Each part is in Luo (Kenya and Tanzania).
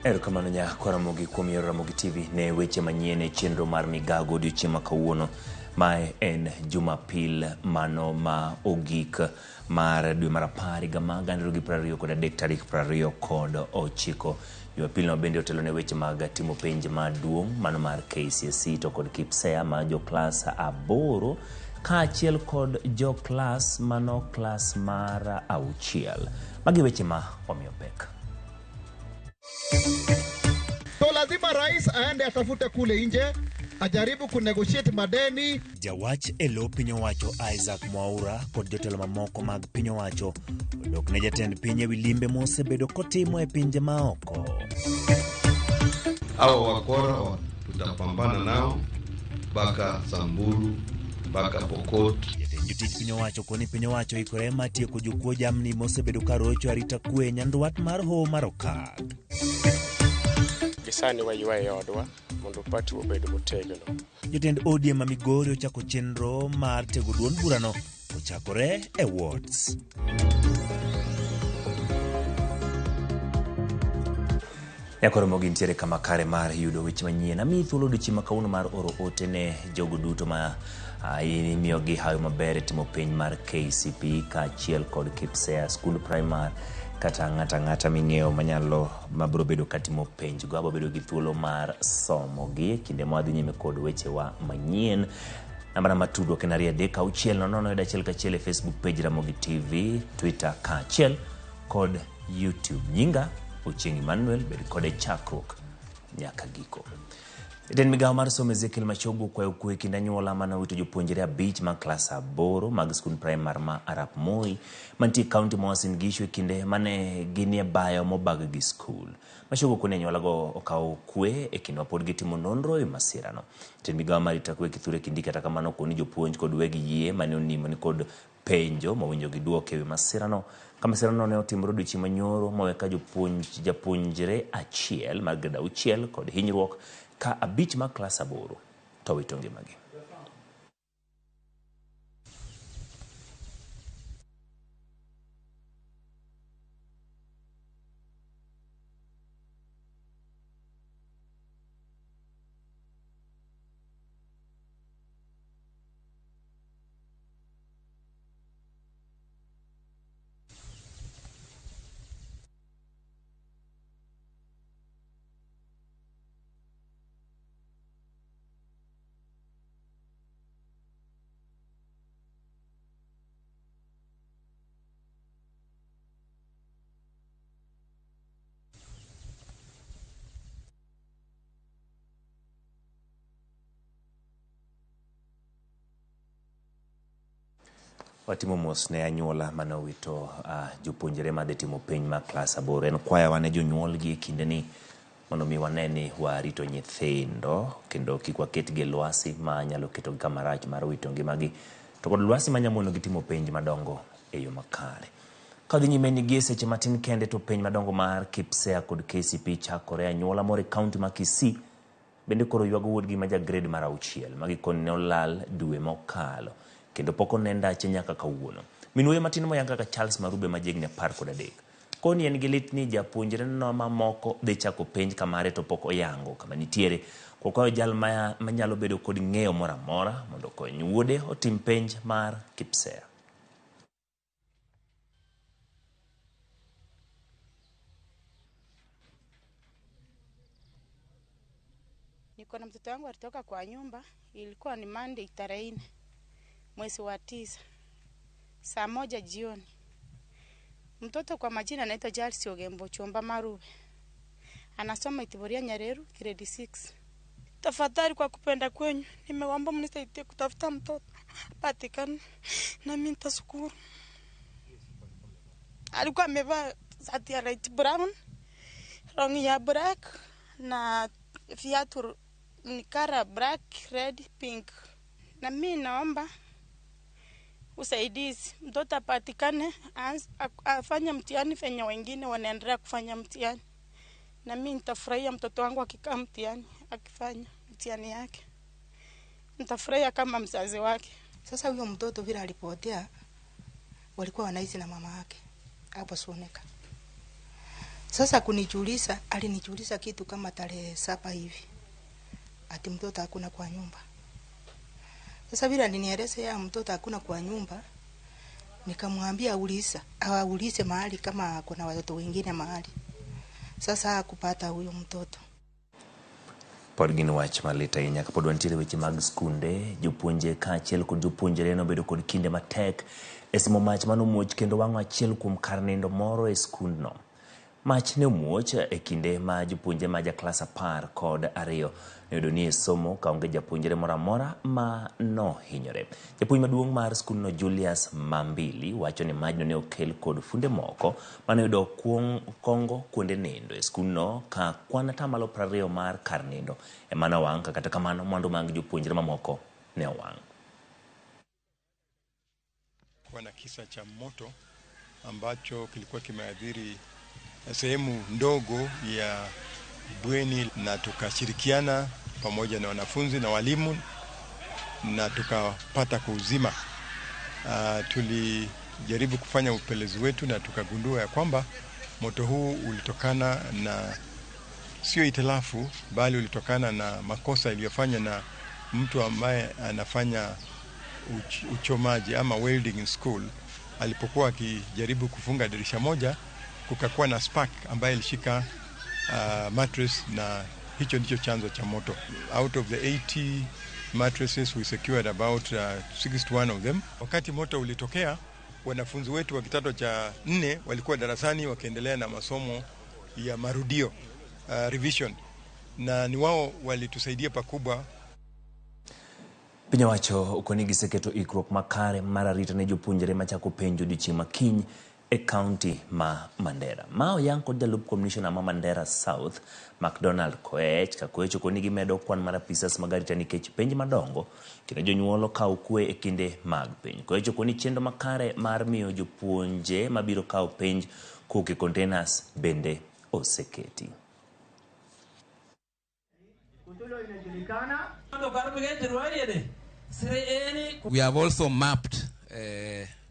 Erokamano nya Ramogi kuom yiero Ramogi TV ne weche manyien e chenro mar migago odiochieng' ma kawuono. Mae en Jumapil mano ma ogik mar dwe mar apar higa mar 2023 tarik 29. Jumapil no bende otelo ne weche mag timo penj maduong' mano mar KCSE to kod KPSEA ma jo klas 8 kaachiel kod jo klas mano klas mar 6. Magi weche ma wamiyo pek. So lazima rais aende atafute kule nje, ajaribu kunegotiate madeni. Jawach e lo piny owacho Isaac Mwaura kod jotelo mamoko mag piny owacho odok ne jatend piny ewi limbe mosebedo kotimo e pinje maoko. Hao wakora tutapambana nao mpaka Samburu, mpaka Pokot. Jatend jotij piny owacho koni piny owacho ikore mar tieko jokuo jamni mosebedo ka rocho arita kwe nyandwat mar Hoho mar Okak. Gisani waywaye e odwa mondo party obed motegno. Jotend ODM ma Migori ochako chenro mar tego duond burano kochakore e wards. Nyakoro mogi nitiere kama kare mar yudo weche manyien. Amiyi thuolo odiochieng' ma kawuono mar oro ote ne jogo duto ma imiyogi hawi maber e timo penj mar KCPE kaachiel kod KPSEA skund primar kata ng'ato ang'ata ming'eyo manyalo mabiro bedo katimo penj go. Abiro bedo gi thuolo mar somogi e kinde ma wadhi nyime kod wechewa manyien. Nambana mar tudruok en 2 3 6 0 0 1 1 e Facebook page Ramogi TV, Twitter kaachiel kod YouTube. Nyinga Ochieng' Emmanuel, bed kode chakruok nyaka giko. Jatend migawo mar somo Ezekiel Machogu okwayo kwe kind anyuola mane owito jopuonjre 5 mag klas 8 mag skund primar ma Arap Moi mantie e kaunti ma Uasin Gishu e kinde mane ginie bayo mobag gi skul. Machogu okoni anyuolago okawo kwe e kinde ma pod gitimo nonro e masirano. Jatend migawo mar arita kwe Kithure Kindiki kata kamano okoni jopuonj kod weg yie mane onimo ni kod penjo mowinjo giduok ewi masirano. Ka masirano ne otimore odiochieng' manyoro mowe ka japuonjre achiel mar grade 6 kod hinyruok ka 5 mag klas 8 to owito ngimagi. Watimo mos ne anyuola mane owito jopuonjre madhi timo penj mar klas 8. En kwayowa ne jonyuolgi e kindeni mondo mi wane ni warito nyithindo kendo kik waketgi e lwasi ma nyalo ketogi kama rach mar wito ngimagi to kod lwasi manyalo monogi timo penj madongo e yo makare. Ka dhi nyime ni gie seche matin kende to penj madongo mar KPSEA kod KCPE chakore anyuola moro e kaunti ma Kisii bende koro ywago wuodgi ma ja grade mar 6 ma gikone ne olal dwe mokalo kendo pok one ndache nyaka kawuono. Min wuoyi matin moyang kaka Charles Marube ma jahigni 13. Koni en gi lit ni japuonjre no mamoko dhi chako penj kamare to pok oyango kama nitiere. Kokwayo jal manyalo bedo kod ng'eyo moro amora mondo okony wuode otim penj mar KPSEA. Niko na mtoto wangu alitoka kwa nyumba, ilikuwa ni Monday tarehe 4 mwezi wa 9 saa 1 jioni. Mtoto kwa majina anaitwa Charles Ogembo Chomba Marube. Anasoma Itiboria Nyareru grade 6. Tafadhali kwa kupenda kwenyu nimeomba mnisaidie kutafuta mtoto apatikane na mimi nitashukuru. Alikuwa amevaa shati ya light brown, longi ya black na viatu ni color black, red, pink. Na mimi naomba usaidizi, mtoto apatikane, afanye mtihani venye wengine wanaendelea kufanya mtihani. Na mimi nitafurahia mtoto wangu akikaa mtihani, akifanya mtihani yake. Nitafurahia kama mzazi wake. Sasa huyo mtoto vile alipotea, walikuwa wanaishi na mama yake hapo Suneka. Sasa kunijulisha, alinijulisha kitu kama tarehe 7 hivi, ati mtoto hakuna kwa nyumba. Sasa vile alinieleza ya mtoto hakuna kwa nyumba, nikamwambia uliza, awaulize mahali kama kuna watoto wengine mahali. Sasa hakupata huyo mtoto. Pod gin wach malit ahinya kapod wantiere weche mag skunde, jopuonje kaachiel kod jopuonjre nobedo kod kinde matek e simo mach manomuoch kendo wang'o achiel kuom kar nindo moro e skundno. Mach ne omuoch e kinde ma jopuonjre ma ja klas 12 noyudo ni e somo kaonge japuonjre moro amora ma nohinyore. Japuonj maduong' mar skundno Julius Mambili wacho ni majno ne okel kod funde moko manoyudo kongo kuonde nindo e skundno ka kwan 20% mar kar nindo ema nowang' ka kata kamano mwandu mag jopuonjre mamoko ne owang'. Kuwa na kisa cha moto ambacho kilikuwa kimeathiri sehemu ndogo ya bweni, na tukashirikiana pamoja na wanafunzi na walimu na tukapata kuuzima. Tulijaribu kufanya upelelezi wetu na tukagundua ya kwamba moto huu ulitokana na sio itilafu, bali ulitokana na makosa iliyofanywa na mtu ambaye anafanya uchomaji ama welding in school. Alipokuwa akijaribu kufunga dirisha moja, kukakuwa na spark ambaye ilishika mattress, na hicho ndicho chanzo cha moto. Out of the 80 mattresses we secured about 61 of them. Wakati moto ulitokea, wanafunzi wetu wa kidato cha 4 walikuwa darasani wakiendelea na masomo ya marudio, revision, na ni wao walitusaidia pakubwa. Piny owacho okoni giseketo ikruok makare mar arita ne jopuonjre machako penjo odiochieng' ma kiny e kaunti ma Mandera. Ma oyang kod jalup commissioner ma Mandera South, McDonald Koech, ka Koech okoni gimedo kwan mar apisas mag arita nikech penj madongo kendo jonyuol okawo kwe e kinde mag penj. Koech okoni chenro makare mar miyo jopuonje mabiro kawo penj kowuok e containers bende oseketi. We have also mapped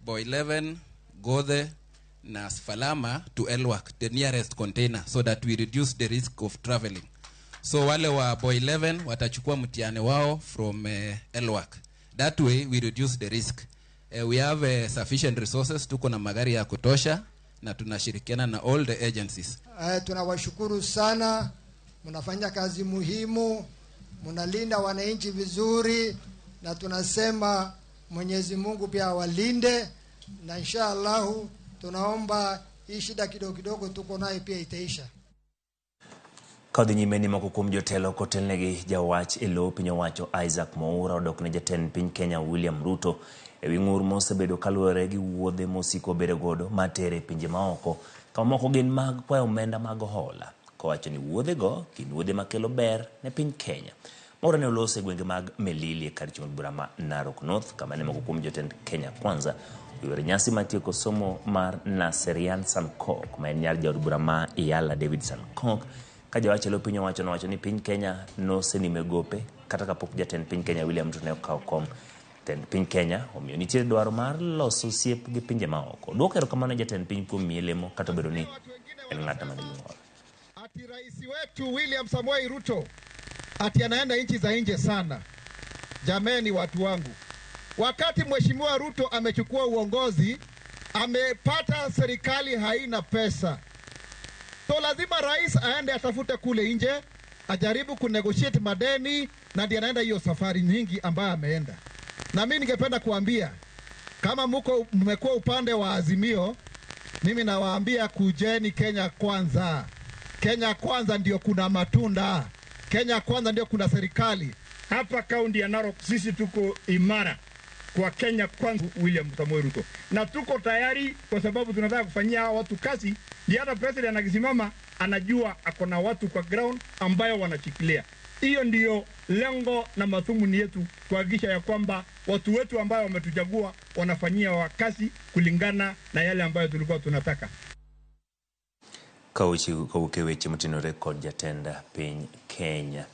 Boy 11, Gothe, na Falama to Elwak, the nearest container, so that we reduce the risk of traveling. So wale wa Boy 11 watachukua mtihani wao from Elwak. That way we reduce the risk. We have sufficient resources, tuko na magari ya kutosha na tunashirikiana na all the agencies. Tunawashukuru sana, mnafanya kazi muhimu, mnalinda wananchi vizuri, na tunasema Mwenyezi Mungu pia awalinde, na inshallah tunaomba hii shida kidogo kidogo tuko nayo pia itaisha. Kodhi nyime ni moko kuom jotelo kotelnegi jawach e lo piny owacho Isaac Mwaura odok ne jatend piny Kenya William Ruto ewi ng'ur mosebedo kaluwore gi wuodhe mosiko bedo godo matere e pinje maoko kama moko gin mag kwayo omenda mag hola, kowacho ni wuodhego gin wuodhe makelo ber ne piny Kenya. Mwaura ne oloso e gwenge mag Melili e kar chung' od bura ma Narok North kama ne moko kuom jotend Kenya Kwanza oyuoro nyasi mar tieko somo mar Naserian Sankok ma en nyar jaod bura ma Iyala David Sankok, ka jawach e lo piny owacho nowacho ni piny Kenya nosenimo e gope kata kapok jatend piny Kenya William Ruto ne okawo kom tend piny Kenya, omiyo nitie dwaro mar loso osiep gi pinje maoko. Duoko erokamano ne jatend piny kuom miye lemo kata obedo ni en ng'at ma nigi ng'ol. Ati rais wetu William Samoei Ruto ati anaenda nchi za nje sana. Jameni watu wangu, wakati Mheshimiwa Ruto amechukua uongozi, amepata serikali haina pesa. So lazima rais aende atafute kule nje, ajaribu kunegotiate madeni, na ndiye anaenda hiyo safari nyingi ambayo ameenda. Na mimi ningependa kuambia, kama mko mmekuwa upande wa Azimio, mimi nawaambia kujeni Kenya Kwanza. Kenya Kwanza ndio kuna matunda. Kenya Kwanza ndio kuna serikali. Hapa kaunti ya Narok sisi tuko imara kwa Kenya Kwanza William Samoei Ruto. Na tuko tayari kwa sababu tunataka kufanyia hawa watu kazi. Ndiyo hata president akisimama anajua ako na watu kwa ground ambayo wanashikilia. Hiyo ndiyo lengo na madhumuni yetu, kuhakikisha ya kwamba watu wetu ambao wametuchagua wanafanyia kazi kulingana na yale ambayo tulikuwa tunataka. Kawuok e weche motenore kod jatend piny Kenya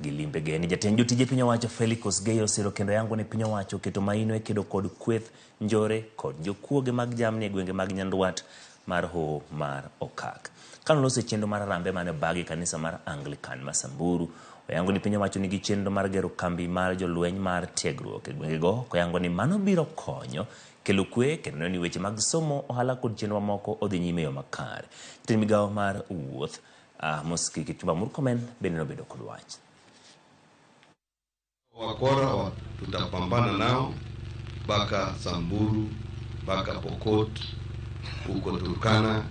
gi limbe geni. Jatend jotije piny owacho Felix Kosgei osiro kendo yango ni piny owacho oketo maino e kedo kod kweth njore kod jokuoge mag jamni e gwenge mag Nyandwat mar Hoho mar Okak. Kane oloso e chenro mar Harambee mane obagi e kanisa mar Anglican ma Samburu, oyango ni piny owacho nigi chenro mar gero kambi mar jolweny mar tiegruok e gwengego, koyango ni mano biro konyo kelo kwe kendo neno ni weche mag somo, ohala kod chenro mamoko odhi nyime e yo makare. Jatend migawo mar wuoth Mosiki Kipchumba Murkomen bende nobedo kod wach. Wakora tutapambana nao mpaka Samburu, mpaka Pokot, huko Turkana,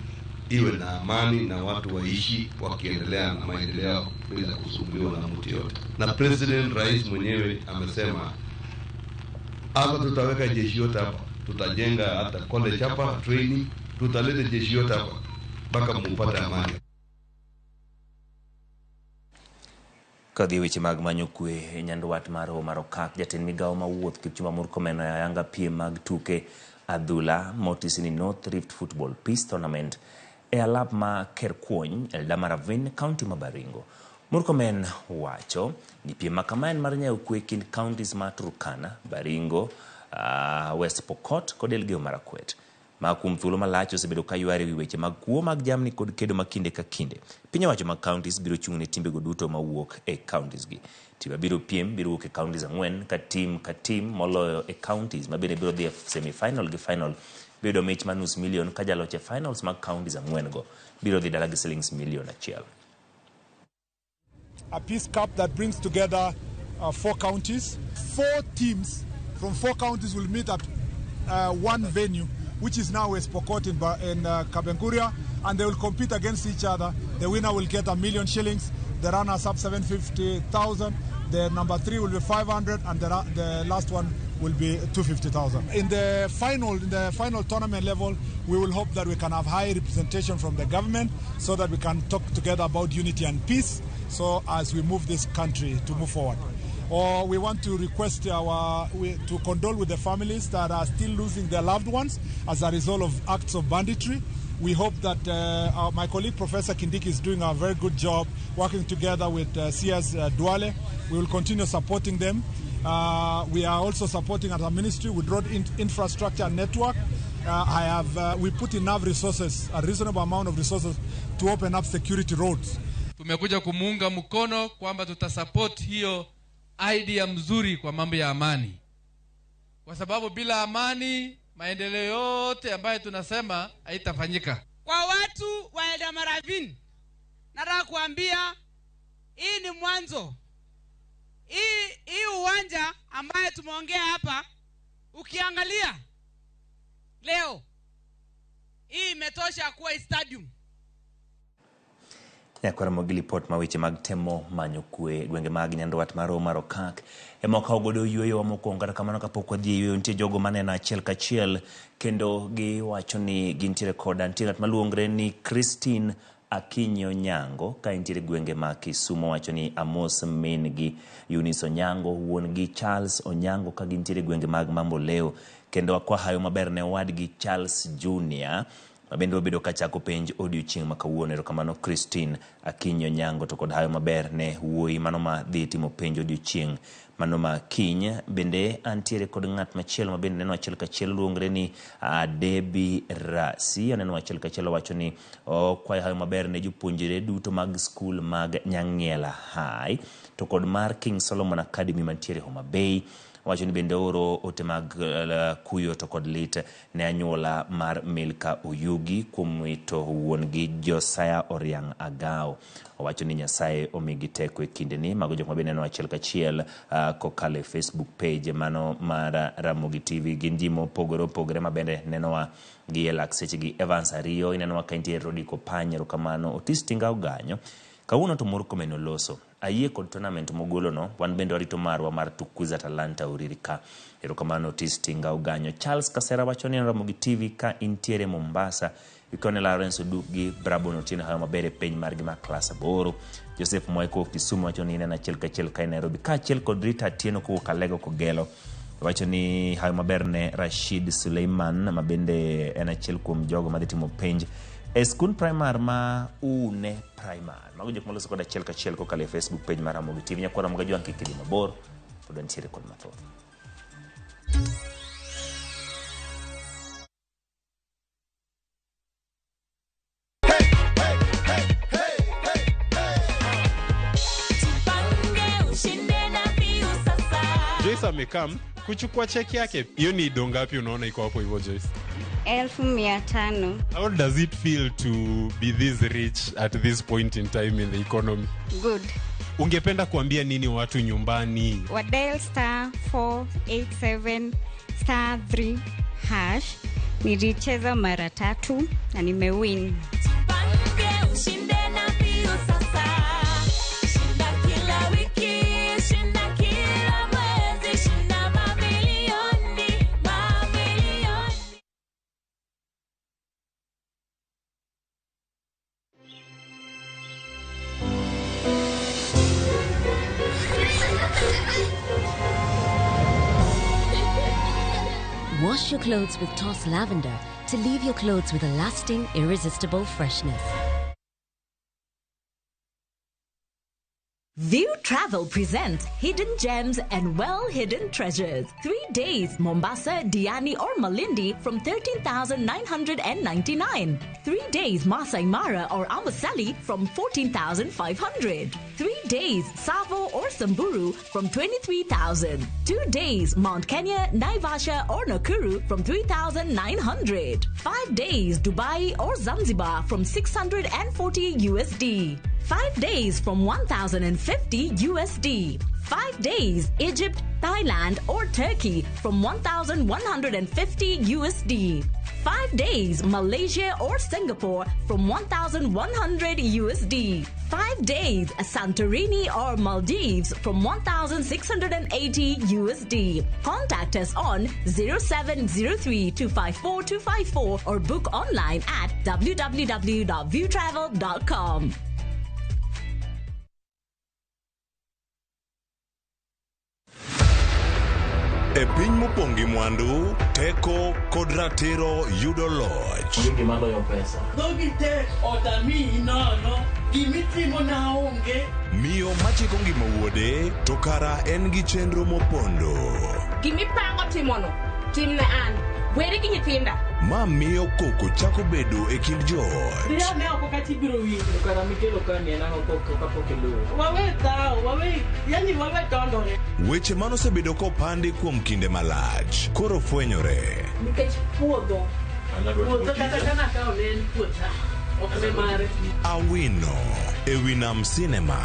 iwe na amani na watu waishi wakiendelea na maendeleo bila kusumbuliwa na mtu yote. Na President, rais mwenyewe amesema hapa tutaweka jeshi yote hapa, tutajenga hata college hapa, training, tutaleta jeshi yote hapa mpaka mupate amani. Kadhi weche mag manyo kwe e nyandwat mar Hoho mar Okak, jatend migawo ma wuoth Kipchumba Murkomen oyanga piem mag tuke adhula motisi ni North Rift Football Peace Tournament e alap ma Kerkuony, Eldama Ravine, kaunti ma Baringo. Murkomen wacho ni piem ma kama en mar nyayo kwe kind counties ma Turkana, Baringo, West Pokot kod Elgeyo Marakwet. Ma kuom thuolo malach osebedo ka yware ewi weche mag kuo mag jamni kod kedo ma kinde ka kinde. Piny owacho mag counties biro chung' ne timbego duto mawuok e counties gi. Timbe biro piem biro wuok e counties 4 ka tim ka tim moloyo e counties ma bende biro dhi e semi-final gi final biro yudo mich mar nus milion ka jaloch e finals mag counties 4 go biro dhi dala gi silings milion 1. A peace cup that brings together 4 counties. 4 teams from 4 counties will meet at one venue, which is now West Pokot in Kapenguria, and they will compete against each other. The winner will get 1,000,000 shillings, the runners-up 750,000, the number 3 will be 500, and the last one will be 250,000. In the final tournament level, we will hope that we can have high representation from the government so that we can talk together about unity and peace, so as we move this country to move forward. Or we want to request to condole with the families that are still losing their loved ones as a result of acts of banditry. We hope that my colleague Professor Kindiki is doing a very good job working together with CS Duale. We will continue supporting them. We are also supporting at our ministry with road infrastructure network. We put enough resources, a reasonable amount of resources to open up security roads. Tumekuja kumuunga mkono kwamba tutasupport hiyo idea mzuri kwa mambo ya amani, kwa sababu bila amani maendeleo yote ambayo tunasema haitafanyika. Kwa watu wa Eldama Ravine, nataka kuambia hii ni mwanzo. Hii uwanja ambayo tumeongea hapa, ukiangalia leo hii imetosha kuwa stadium. Nyakwar Ramogi lipot ma weche mag temo manyo kwe gwenge mag nyandwat mar Hoho mar Okak ema okawo godo yueyo mokwongo. Kata kamano kapok wadhi e yueyo, nitie jogo maneno achiel kachiel kendo giwacho ni gintiere koda. Nitie ng'at maluongre ni Christine Akinyi Onyango ka entiere gwenge ma Kisumu, wacho ni Amos min gi Eunice Onyango, wuon gi Charles Onyango ka gintiere gwenge mag Mamboleo, kendo akwa hayo maber ne owadgi Charles Junior mabende obedo kachako penj odiochieng' ma kawuono. Erokamano Christine Akinyi Onyango to kod hayo maber ne wuoyi mano ma dhi timo penj odiochieng' mano ma kiny. Bende antiere kod ng'at machielo ma bende neno achiel kachiel, luongre ni Debbie Rasi. Aneno achiel kachiel owacho ni okwayo hayo maber ne jopuonjre duto mag skul mag Nyang'ela High to kod mar King Solomon Academy mantiere Homa Bay. Wacho ni bende oro ote mag kuyo to kod lit ne anyuola mar Milka Oyugi kuom wito wuon gi Josiah Oriang' Agao. Owacho ni Nyasaye omigi teko e kindeni. Mago jok ma bende neno achiel kachiel kokalo e Facebook page mano mar Ramogi TV. Gin ji mopogore opogore ma bende nenowa gi e lak seche gi. Evans Ariyo inenowa ka intie Rodi Kopany, erokamano. Otis Tinga Oganyo kawuono to Murkomen oloso. Ayie kod tournament mogolono, wan bende warito marwa mar Tukuza Talanta Uriri ka. Erokamano Otis Tinga Oganyo. Charles Kasera wacho ni Ramogi TV ka intiere Mombasa. Ikone Lawrence Oduk gi Brabon Otieno hayo maber e piny margi ma klas 8. Joseph Mwai kowuok Kisumu wacho ni ineno achiel kachiel ka Nairobi. Kaachiel kod Rita Atieno kowuok Alego Kogelo. Wacho ni hayo maber ne Rashid Suleiman ma bende en achiel kuom jogo madhi timo penj e skund primar ma Une Primar. Mago jok maloso kod achiel kachiel kokalo e Facebook page mar Ramogi TV. Nyakwar Ramogi Ajwang' kik idhi mabor, pod wantiere kod mathoth. Joyce amekam kuchukua cheki yake. Hiyo ni do ngapi unaona iko hapo hivyo, Joyce? 500,000. How does it feel to be this rich at this point in time in the economy? Good. Ungependa kuambia nini watu nyumbani? Wa dial star 487 star 3 hash. Nilicheza mara 3 na nimewin. Ushinde na mbio sasa. Shinda kila wiki, shinda kila mwezi, shinda mamilioni, mamilioni. Wash your clothes with Toss Lavender to leave your clothes with a lasting, irresistible freshness. View Travel presents Hidden Gems and Well-Hidden Treasures. 3 days, Mombasa, Diani or Malindi from 13,999. 3 days, Masai Mara or Amboseli from 14,500. 3 days, Tsavo or Samburu from 23,000. 2 days, Mount Kenya, Naivasha or Nakuru from 3,900. 5 days, Dubai or Zanzibar from 640 USD. 5 days from 1,050 USD. 5 days, Egypt, Thailand or Turkey from 1,150 USD. 5 days, Malaysia or Singapore from 1,100 USD. 5 days, Santorini or Maldives from 1,680 USD. Contact us on 0703 254 254 or book online at www.viewtravel.com. E piny mopong' gi mwandu, teko kod ratiro yudo loch. Onge gima loyo pesa. Dhogi tek otami nono, gimitimo na onge. Miyo machiko ngima wuode to kara en gi chenro mopondo. Gimipango timono, timne an. Weri gi nyithinda. Ma miyo koko chako bedo e kind joot. Dhiyo ne oko kata ibiro winjo. Kara mikelo ka ni en ang'o kapok iluwo. Wawe dhawo, wawe, yani wawe dondore. Weche manosebedo kopandi kuom kinde malach koro fwenyore. Nikech puodho. Puodho kata kana kawo ne en puotha. Ok ne mare. Awino e wi Nam Cinema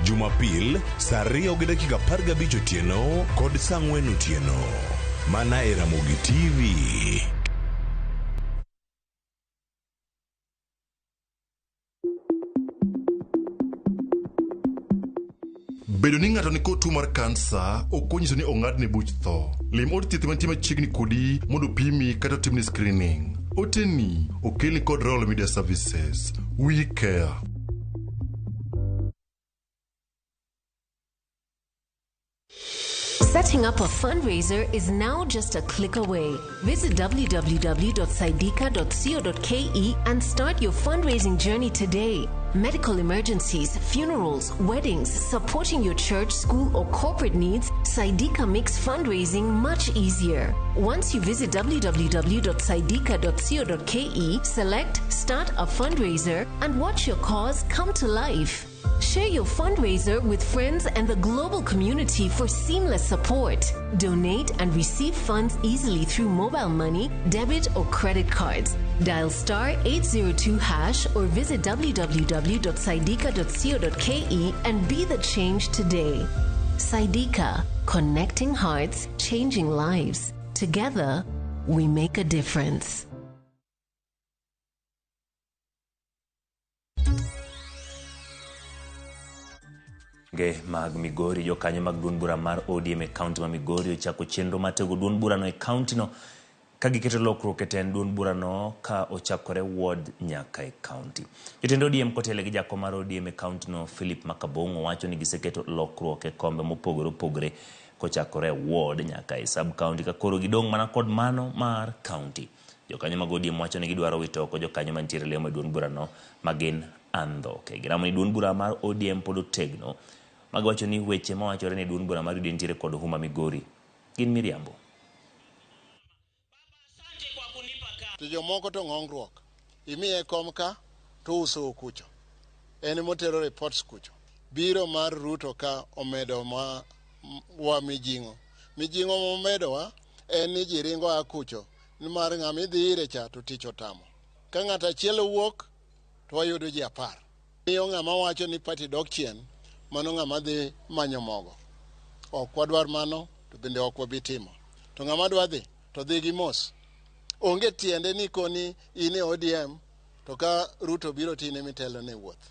Jumapil saa 2:15 otieno kod saa 4 otieno. Mana e Ramogi TV. Bedo ni ng'ato nikod tuo mar kansa ok onyiso ni ong'adne buch tho. Lim od thieth mantie machiegni kodi mondo pimi kata otimni screening. Oteni okelni kod Royal Media Services. We care. Setting up a fundraiser is now just a click away. Visit www.saidika.co.ke and start your fundraising journey today. Medical emergencies, funerals, weddings, supporting your church, school, or corporate needs, Saidika makes fundraising much easier. Once you visit www.saidika.co.ke, select Start a Fundraiser and watch your cause come to life. Share your fundraiser with friends and the global community for seamless support. Donate and receive funds easily through mobile money, debit, or credit cards. Dial star 802 hash or visit www.saidika.co.ke and be the change today. Saidika, connecting hearts, changing lives. Together, we make a difference. Ge mag Migori, jokanyo mag duond bura mar ODM e kaunti ma Migori ochako chenro mar tego duond burano e kauntino ka giketo lokruok e tend duond burano ka ochakore ward nyaka e kaunti. Jotend ODM kotelo gi jakom mar ODM e kauntino Philip Makabong'o wacho ni giseketo lokruok e kombe mopogore opogore kochakore e ward nyaka e sub county ka koro gidong' mana kod mano mar kaunti. Jokanyo mag ODM wacho ni gidwaro wito oko jokanyo mantiere lemo e duond burano ma gin andhoke. Giramo ni duond bura mar ODM pod otegno magiwacho ni weche mawachore ni duond bura mar ODM nitiere kod huma Migori gin miriambo. To jomoko to ng'ongruok. Imiye kom ka to uso kucho. En motero reports kucho. Biro mar Ruto ka omedo ma wa mijing'o. Mijing'o momedowa en ni ji ringo a kucho, nimar ng'ama idhi ire cha to tich otamo. Ka ng'ato achiel owuok to wayudo ji 10. Miyo ng'ama wacho ni party dok chien, mano ng'ama dhi manyo mogo. Ok wadwar mano, to bende ok wabi timo. To ng'ama dwa dhi, to dhi gi mos. Onge tiende ni koni in e ODM, to ka Ruto biro tine mitelo ne wuoth.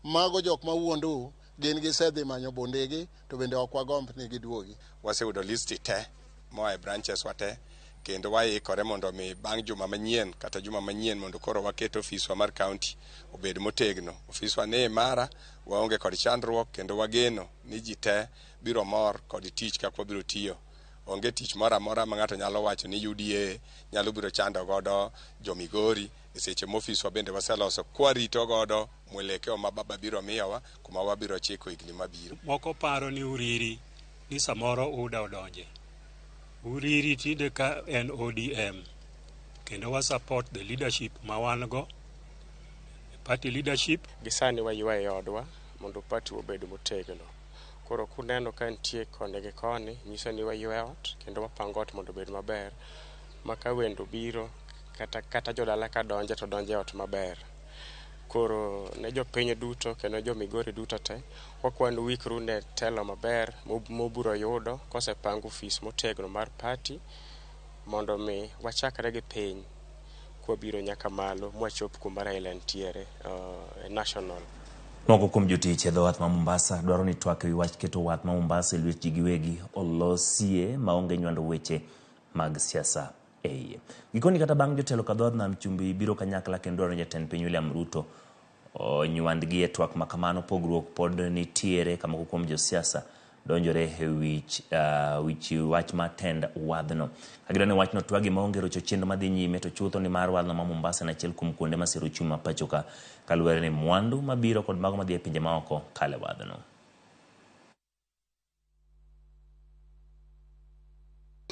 Mago jok mawuondou, gin gisedhi manyo bundegi, to bende ok wagomb ni giduogi. Waseyudo listi te moa e branches wa te, kendo waikore mondo mi bang' juma manyien kata juma manyien mondo koro waket ofiswa mar county obed motegno. Ofiswa ni imara, waonge kod chandruok, kendo wageno ni ji te biro mor kod tich kaka wabiro tiyo. Onge tich moro amora ma ng'ato nyalo wacho ni UDA nyalo biro chando godo jo Migori e seche ma ofiswa bende waseloso kwarito godo mwelekeo ma baba biro miyowa kuma wabiro chiko higni mabiro. Moko paro ni Uriri ni samoro UDA odonje. Uriri tinde ka en ODM kendo wa support the leadership ma wan go, party leadership. Gisani waywaye e odwa mondo party obed motegno. Koro kuneno ka nitie koni gi koni, nyiso ni waywe ot kendo wapango ot mondo obed maber ma ka wendo biro kata jodala ka donje to donje ot maber. Koro ne jopiny duto kendo jo Migori duto te, wakwanu uikru ne telo maber mubiro yudo kosepang ofis motegno mar party mondo mi wachakre gi piny kwabiro nyaka malo mwachop kuma Raila nitiere national. Moko kuom jotich e dho wath ma Mombasa dwaro ni twak ewi wach keto wath ma Mombasa e lwet ji giwegi olosie maonge nywando weche mag siasa e iye. Gikoni kata bang' jotelo ka dho wath Nam Chumbi biro kanyakla kendo dwaro ni jatend piny William Ruto onywandgi e twak ma kamano, pogruok pod nitiere ka moko kuom josiasa donjore e wich wach mar tend wadhno. Ka gidwaro ni wachno twagi maonge rocho chenro madhi nyime to chutho ni mar wadhno ma Mombasa en achiel kuom kuonde masiro uchumi ma pacho ka kaluwore ni mwandu mabiro kod mago madhi e pinje maoko kalo e wadhno.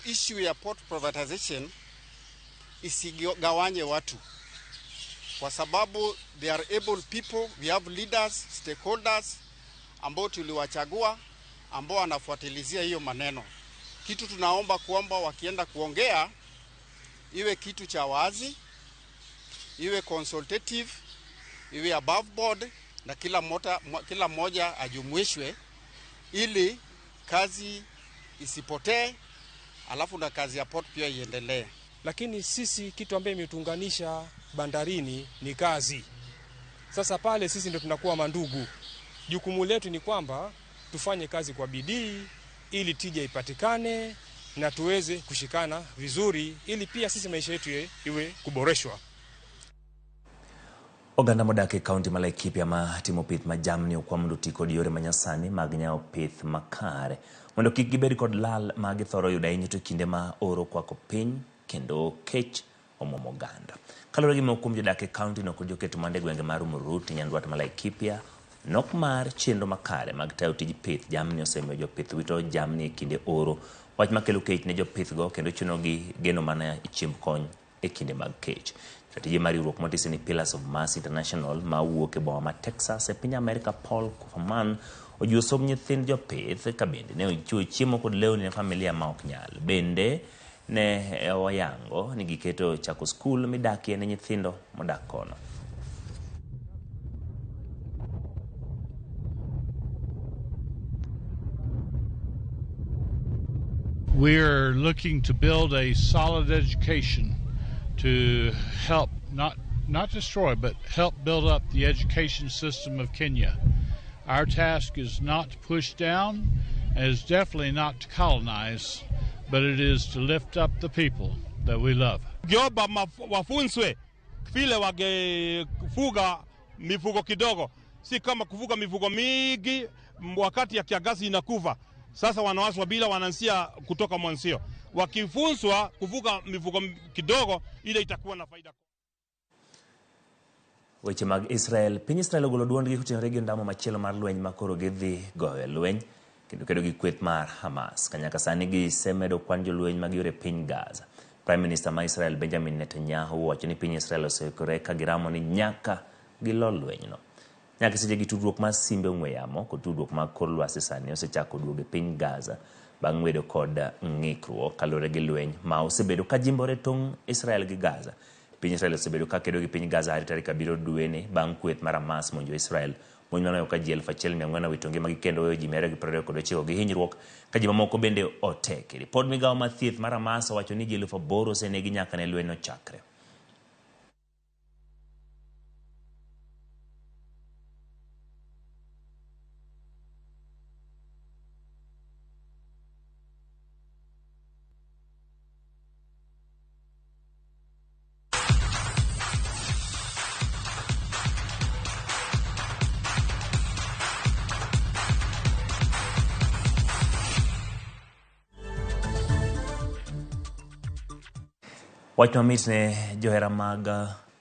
Issue ya port privatization isigawanye watu, kwa sababu they are able people, we have leaders, stakeholders ambao tuliwachagua, ambao wanafuatilizia hiyo maneno. Kitu tunaomba kwamba wakienda kuongea iwe kitu cha wazi, iwe consultative, iwe above board, na kila mmoja ajumuishwe ili kazi isipotee, alafu na kazi ya port pia iendelee. Lakini sisi kitu ambaye imetuunganisha bandarini ni kazi. Sasa pale sisi ndio tunakuwa mandugu. Jukumu letu ni kwamba tufanye kazi kwa bidii ili tija ipatikane na tuweze kushikana vizuri ili pia sisi maisha yetu iwe kuboreshwa. Oganda modak e kaunti ma Laikipia ma timo pith ma jamni okwa mondo oti kod yore manyasani mag nyawo pith makare mondo kik gibed kod lal ma githoro yudo ahinya to kinde ma oro okwako piny kendo kech omuomo oganda. Kaluwore gi moko kuom jodak e kaunti no kod joket mwandu e gwenge mar Umurut, Nyandwat ma Laikipia, nok mar chenro makare mag tayo tij pith jamni osemiyo jopith wito jamni e kinde oro, wach makelo kech ne jopithgo kendo chunogi geno mana chiemb kony e kinde mag kech. Jatije mar riwruok motisi ni Pillars of Mercy International ma wuok e boma ma Texas e piny Amerka, Paul Kupferman, ojiwo somb nyithind jopith ka bende ne ochiwo chiemo kod lewni ne familia ma ok nyal. Bende ne oyango ni giketo chako skul midakie ne nyithindo modak kono. We are looking to build a solid education to help not destroy, but help build up the education system of Kenya. Our task is not to push down, and is definitely not to colonize, but it is to lift up the people that we love. Giomba wafunzwe vile wangefuga mifugo kidogo, si kama kufuga mifugo mingi wakati ya kiangazi inakufa. Sasa wanawaswa bila wanaanzia kutoka mwanzio. Wakifunzwa kufuga mifugo kidogo, ile itakuwa na faida. Weche mag Israel. Piny Israel ogolo duondgi kotenore gi ondamo machielo mar lweny ma koro gidhi goyo e lweny kendo kedo gi kweth mar Hamas. Kanyaka sani gisemedo kwan jolweny mag yore piny Gaza. Prime Minister ma Israel Benjamin Netanyahu owacho ni piny Israel oseikore ka giramo ni nyaka gilo lwenyno. Nyaka seche gi tudruok mar simbe ong'we yamo kod tudruok mag kor lwasi sani osechako duogo e piny Gaza. bang' bedo kod ng'ikruok kaluwore gi lweny ma osebedo ka jimbore tong' Israel gi Gaza. Piny Israel osebedo ka kedo gi piny Gaza hare tarik 7 dweni bang' kweth mar Hamas monjo Israel. Monj manoyo ka ji 1400 owito ngimagi kendo weyo ji 229 gi hinyruok ka ji mamoko bende oteki. Ripod migawo mar thieth mar Hamas owacho ni ji 8000 osenegi nyaka ne lweny nochakre. Wach mamit ne johera mag